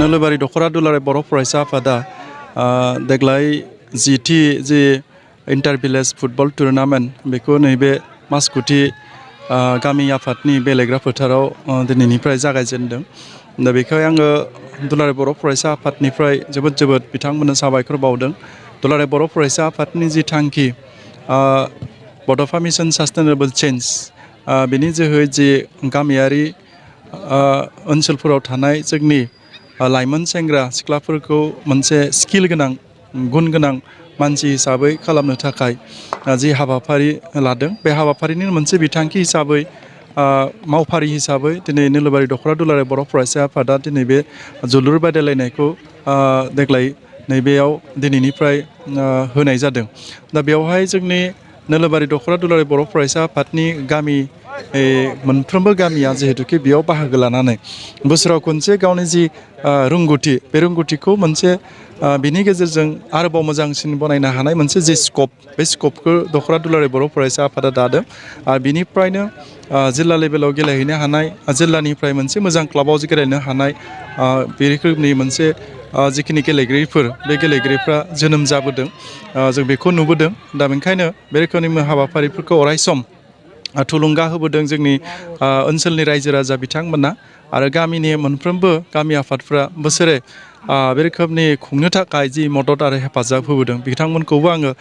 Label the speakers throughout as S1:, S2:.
S1: नोलोबारि दख'र दुलाराय बर' फरायसा आफादा देग्लाय जीथि जे इन्टार भिलेज फुटबल टुर्नामेन्ट बेखौ नैबे मासकुथि गामि आफादनि बेलेग्रा फोथाराव दिनैनिफ्राय जागायजेनदों। दा बेखाय आङो दुलाराय बर' फरायसा आफादनिफ्राय जोबोद बिथांमोननो साबायखर बावदों। दुलाराय बर' फरायसा आफादनि जि थांखि बड'फ मिशन सास्टेनेबल चेन्ज बेनि जोहै जि गामियारि ओनसोलफोराव थानाय जोंनि लाइमोन सेंग्रा सिख्लाफोरखौ मोनसे स्किल गोनां गुन गोनां मानसि हिसाबै खालामनो थाखाय जि हाबाफारि लादों बे हाबाफारिनि मोनसे बिथांखि हिसाबै मावफारि हिसाबै दिनै नोलोबारि दख'र दुलाराय बर' फरायसा आफादा दिनै बे जोलुर बादायलायनायखौ देग्लाय नैबेयाव दिनैनिफ्राय होनाय जादों। दा बेवहाय जोंनि नोलोबारि दख'र दुलाराय बर' फरायसा आफादनि गामि मोनफ्रोमबो गामिया जिहेतुके बेयाव बाहागो लानानै बोसोराव खनसे गावनि जि रोंगौथि बे रोंगौथिखौ मोनसे बिनि गेजेरजों आरोबाव मोजांसिन बनायनो हानाय मोनसे जि स्कप बे स्कपखौ दख'र दुलाराय बर' फरायसा आफादा दादों। आरो बिनिफ्रायनो जिल्ला लेभेलाव गेलेहैनो हानाय जिल्लानिफ्राय मोनसे मोजां क्लाबाव गेलेनो हानाय बे रोखोमनि मोनसे जिखिनि गेलेगिरिफोर बे गेलेगिरिफ्रा जोनोम जाबोदों जों बेखौ नुबोदों। दा बेनिखायनो बे रोखोमनि हाबाफारिफोरखौ अरायसम थुलुंगा होबोदों जोंनि ओनसोलनि रायजो राजा बिथांमोना आरो गामिनि मोनफ्रोमबो गामि आफादफ्रा बोसोरे बे रोखोमनि खुंनो थाखाय जि मदद आरो हेफाजाब होबोदों बिथांमोनखौबो आङो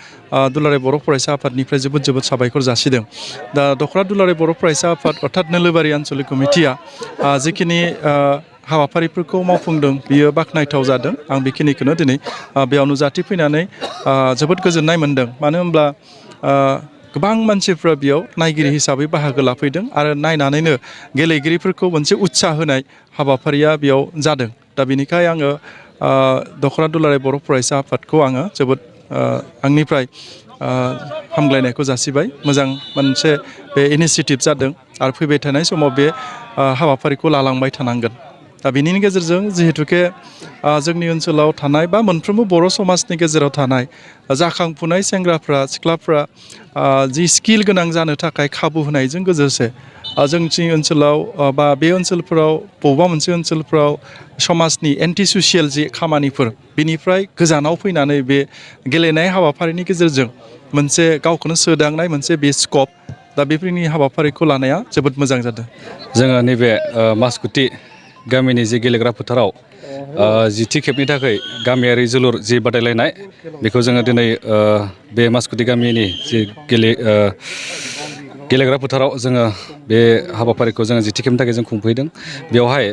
S1: दुलाराय बर' फरायसा आफादनिफ्राय जोबोद साबायखर जासिदों। दा दख'र दुलाराय बर' फरायसा आफाद अर्थात नोलोबारि आनसलिक कमिटिया जिखिनि हाबाफारिफोरखौ मावफुंदों बियो बाख्नायथाव जादों। आं बेखिनिखौनो दिनै बेयाव नुजाथिफैनानै जोबोद गोजोननाय मोनदों। मानो होनब्ला गोबां मानसिफ्रा बेयाव नायगिरि हिसाबै बाहागो लाफैदों आरो नायनानैनो गेलेगिरिफोरखौ मोनसे उत्साह होनाय हाबाफारिया बेयाव जादों। दा बेनिखाय आङो दख'र दुलाराय बर' फरायसा आफादखौ आङो जोबोद आंनिफ्राय हामग्लायनायखौ जासिबाय। मोजां मोनसे बे इनिसियेटिभ जादों आरो फैबाय थानाय समाव बे हाबाफारिखौ लालांबाय थानांगोन। दा बेनि गेजेरजों जिहेतुके जोंनि ओनसोलाव थानाय बा मोनफ्रोमबो बर' समाजनि गेजेराव थानाय जाखांफुनाय सेंग्राफ्रा सिख्लाफ्रा जि स्किल गोनां जानो थाखाय खाबु होनायजों लोगोसे जोंनि ओनसोलाव बा बे ओनसोलफोराव बबेबा मोनसे ओनसोलफोराव समाजनि एन्टि ससियेल जि खामानिफोर बिनिफ्राय गोजानाव फैनानै बे गेलेनाय हाबाफारिनि गेजेरजों मोनसे गावखौनो सोदांनाय मोनसे बे स्कप दा बेफोरनि हाबाफारिखौ लानाया जोबोद मोजां जादों।
S2: जोङो नैबे मासकुथि गामिनि जि गेलेग्रा फोथाराव जीथि खेबनि थाखाय गामियारि जोलुर जि बादायलायनाय बेखौ जोङो दिनै बे मासकुथि गामिनि जि गेलेग्रा फोथाराव जोङो बे हाबाफारिखौ जोङो जीथि खेबनि थाखाय जों खुंफैदों। बेवहाय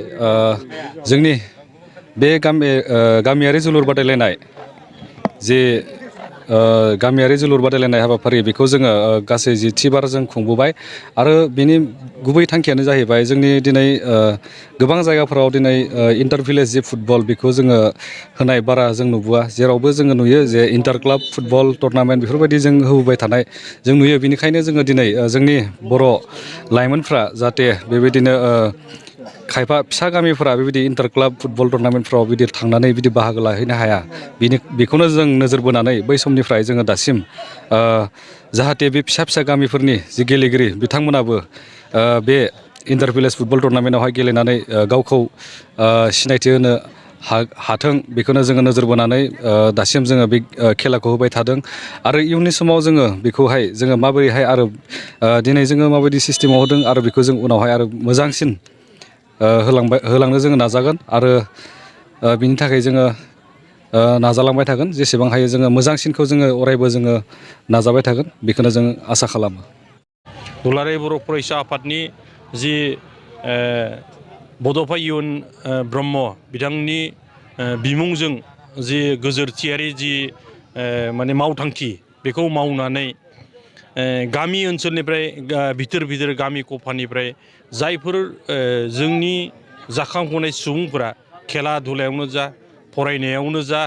S2: जोंनि बे गामियारि जोलुर बादायलायनाय जे गामियारि जोलुर बादायलायनाय हाबाफारि बेखौ जोङो गासै 10 बार जों खुंबोबाय आरो बेनि गुबै थांखियानो जाहैबाय जोंनि दिनै गोबां जायगाफोराव दिनै इन्टार भिलेज जि फुटबल बेखौ जोङो होनाय बारा जों नुबोआ। जेरावबो जोङो नुयो जे इन्टार क्लाब फुटबल टुर्नामेन्ट बेफोरबायदि जों होबोबाय थानाय जों नुयो। बेनिखायनो जोङो दिनै जोंनि बर' लाइमोनफ्रा जाहाथे बेबायदिनो खायफा फिसा गामिफोरा बेबायदि इन्टार क्लाब फुटबल टुर्नामेन्टफ्राव बिदि थांनानै बिदि बाहागो लाहैनो हाया बेखौनो जों नोजोर बोनानै बै समनिफ्राय जोङो दासिम जाहाथे बे फिसा गामिफोरनि जि गेलेगिरि बिथांमोनाबो बे इन्टार भिलेज फुटबल टुर्नामेन्टआवहाय गेलेनानै गावखौ सिनायथि होनो हाथों बेखौनो जोङो नोजोर बोनानै दासिम जोङो बे खेलाखौ होबाय थादों। आरो इयुननि समाव जोङो बेखौहाय जोङो माबोरैहाय आरो दिनै जोङो माबायदि सिस्टेमाव होदों आरो बेखौ जों उनावहाय आरो मोजांसिन होलांनो जोङो नाजागोन आरो बिनि थाखाय जोङो नाजालांबाय थागोन। जेसेबां हायो जोङो मोजांसिनखौ जोङो अरायबो जोङो नाजाबाय थागोन बेखौनो जों आसा खालामो।
S3: दुलाराय बर' फरायसा आफादनि जि बड'फा इयुन ब्रह्म बिथांनि बिमुंजों जि गोजोरथियारि जि माने मावथांखि बेखौ मावनानै गामि ओनसोलनिफ्राय बिथोर गामि गफानिफ्राय जायफोर जोंनि जाखांफुनाय सुबुंफोरा खेला दुलायावनो जा फरायनायावनो जा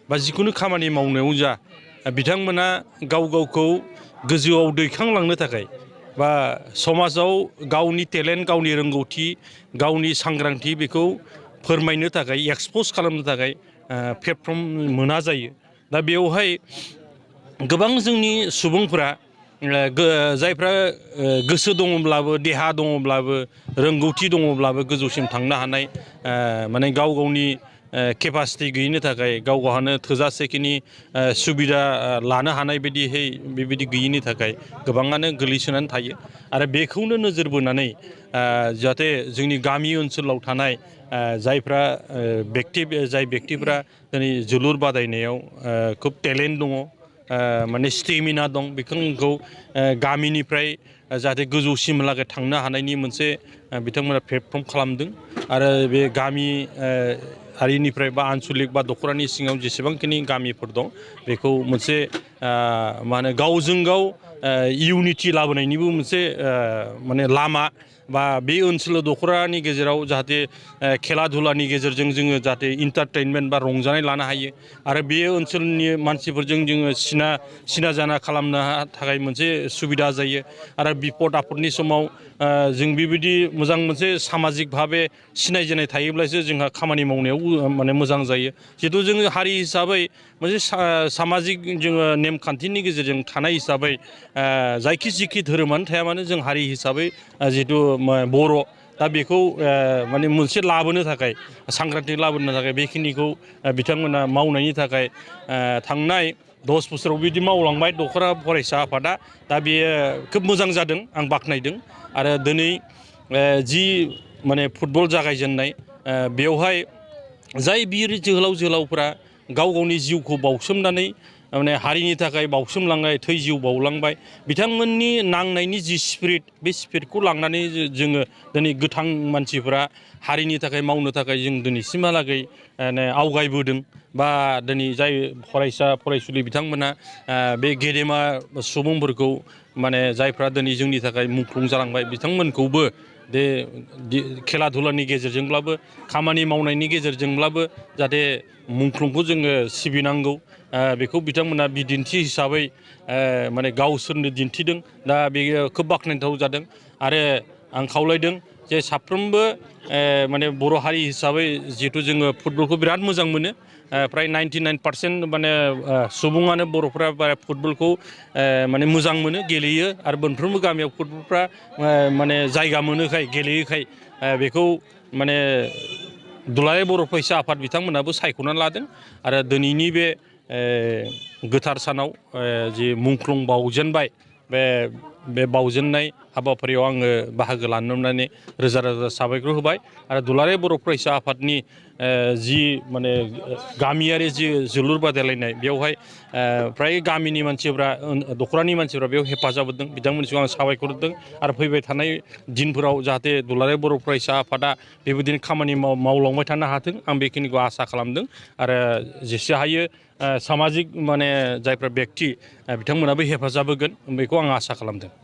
S3: बा जिखुनु खामानि मावनायावनो जा बिथांमोना गावखौ गोजौआव दैखांलांनो थाखाय बा समाजाव गावनि टेलेन्ट गावनि रोंगौथि गावनि सांग्रांथि बेखौ फोरमायनो थाखाय एक्सप'ज खालामनो थाखाय प्लेटफर्म मोना जायो। दा बेवहाय गोबां जोंनि सुबुंफोरा जायफ्रा गोसो दङब्लाबो देहा दङब्लाबो रोंगौथि दङब्लाबो गोजौसिम थांनो हानाय माने गावनि केपासिटि गैयिनि थाखाय गाव गावहानो थोजासेखिनि सुबिदा लानो हानाय बायदिहै बेबायदि गैयिनि थाखाय गोबाङानो गोलैसोनानै थायो आरो बेखौनो नोजोर बोनानै जाहाथे जोंनि गामि ओनसोलाव थानाय जायफ्रा जाय बेक्तिफ्रा दिनै जोलुर बादायनायाव खोब टेलेन्ट दङ माने स्टेमिना दं बेखौ गामिनिफ्राय जाहाथे गोजौसिमहालागै थांनो हानायनि मोनसे बिथांमोना प्लेटफर्म खालामदों आरो बे गामि हारिनिफ्राय बा आनसलिक बा दख'रानि सिङाव जेसेबांखिनि गामिफोर दं बेखौ मोनसे मा होनो गावजों गाव इउनिटि लाबोनायनिबो मोनसे माने लामा बा बे ओनसोल दख'रानि गेजेराव जाहाथे खेला धुलानि गेजेरजों जोङो जाहाथे इन्टारटेनमेन्ट बा रंजानाय लानो हायो आरो बे ओनसोलनि मानसिफोरजों जोङो सिना जाना खालामनो थाखाय मोनसे सुबिदा जायो आरो बिपद आफदनि समाव जों बेबायदि मोजां मोनसे सामाजिक भाबे सिनायजानाय थायोब्लासो जोंहा खामानि मावनायाव माने मोजां जायो जिहेतु जोङो हारि हिसाबै मोनसे सामाजिक जोङो नेमखान्थिनि गेजेरजों थानाय हिसाबै जायखि जिखि धोरोमानो थाया मानो जों हारि हिसाबै जिहेतु बर' दा बेखौ माने मोनसे लाबोनो थाखाय सांग्रांथि लाबोनो थाखाय बेखिनिखौ बिथांमोना मावनायनि थाखाय थांनाय 10 बोसोराव बिदि मावलांबाय दख'रा फरायसा आफादा दा बेयो खोब मोजां जादों आं बाख्नायदों आरो दिनै जि माने फुटबल जागायजेननाय बेवहाय जाय बिर जोहोलाव जोहोलावफोरा गाव गावनि जिउखौ बावसोमनानै माने हारिनि थाखाय बावसोमलांनाय थै जिउ बावलांबाय बिथांमोननि नांनायनि जि स्पिरिट बे स्पिरिटखौ लांनानै जोङो दिनै गोथां मानसिफोरा हारिनि थाखाय मावनो थाखाय जों दिनैसिमहालागै आवगायबोदों बा दिनै जाय फरायसा फरायसुलि बिथांमोना बे गेदेमा सुबुंफोरखौ माने जायफ्रा दिनै जोंनि थाखाय मुंख्लं जालांबाय बिथांमोनखौबो बे खेला धुलानि गेजेरजोंब्लाबो खामानि मावनायनि गेजेरजोंब्लाबो जाहाथे मुंख्लंखौ जोङो सिबिनांगौ बेखौ बिथांमोना बिदिन्थि हिसाबै माने गावसोरनो दिन्थिदों दा बेयो खोब बाख्नायथाव जादों आरो आं खावलायदों जे साफ्रोमबो माने बर' हारि हिसाबै जिहेतु जोङो फुटबलखौ बिराद मोजां मोनो फ्राय 99% माने सुबुङानो बर'फ्रा फुटबलखौ माने मोजां मोनो गेलेयो आरो मोनफ्रोमबो गामियाव फुटबलफ्रा माने जायगा मोनोखाय गेलेयोखाय बेखौ माने दुलाराय बर' फरायसा आफाद बिथांमोनाबो सायख'नानै लादों आरो दिनैनि बे गोथार सानाव जि मुंख्लं बावजेनबाय बे बावजेननाय हाबाफारियाव आङो बाहागो लानो मोननानै रोजा रोजा साबायखर होबाय आरो दुलाराय बर' फरायसा आफादनि जि माने गामियारि जि जोलुर बादायलायनाय बेवहाय फ्राय गामिनि मानसिफ्रा दख'रानि मानसिफ्रा बेयाव हेफाजाब होदों बिथांमोननिसिम आं साबायखर होदों आरो फैबाय थानाय दिनफोराव जाहाथे दुलाराय बर' फरायसा आफादा बेबायदिनो खामानि मावलांबाय थानो हाथों आं बेखिनिखौ आसा खालामदों आरो जेसे हायो सामाजिक माने जायफ्रा बेक्ति बिथांमोनाबो हेफाजाब होगोन बेखौ आं आसा खालामदों